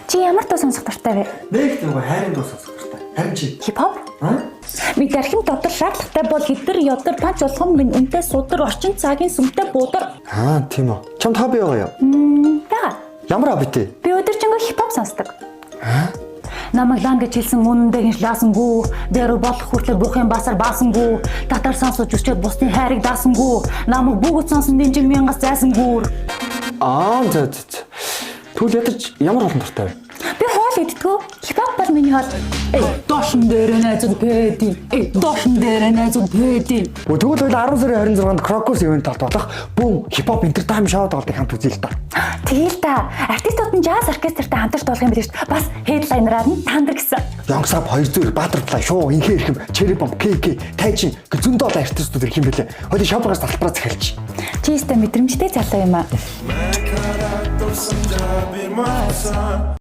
Чи ямар дуу сонсох дуртай вэ? Нэг тийм хайрын дуу сонсох дуртай. Харин чи? Хипхоп? Аа? Би дархин дотор шаардлагатай бол хитэр ёдор панч болгон минь үнтэй судар орчин цагийн сүмтэй буудар. Аа, тийм үү. Чамд хобби байгаа юу? Бага. Ямар хоббитэй? Би өдөржингөө хипхоп сонсдог. Намайг лан гэж хэлсэн үнэндээ гинж лаасангүй. Бэрүү болох хүртлээр буухын басар баасангүй. Татар сонсож өчөөд бусдын хайрыг даасангүй. Намайг бүгд сонсон дэнжин мянгас зайсангүй. Аа, за за за. Тэгвэл ядаж ямар хоолнд дуртай вэ? Би хоол иддгүү. Хипхоп бол миний хоол. Эй, дошн дээр найзууд пэди. Эй, дошн дээр найзууд пэди. Өө, тэгвэл хоёул 10 сарын 26-нд Crocus event талд болох Boom Hip Hop Entertainment Show тоглолтыг хамт үзье л да. Тэгэл та артистууд нь jazz оркестртай хамтарч дуулах юм билээ шүү дээ. Бас headliner-аар нь Тандер гэсэн. Young Sub 200, Butterfly, Шуу, Инхээ эрхэм, Cherry Bomb, KK, Тайчин гэх зөндөө олон артистууд ирэх юм билээ. Хоёул шопоогоос салбараа захиалж. Чи өстой мэдрэмжтэй залуу юм аа. Mekara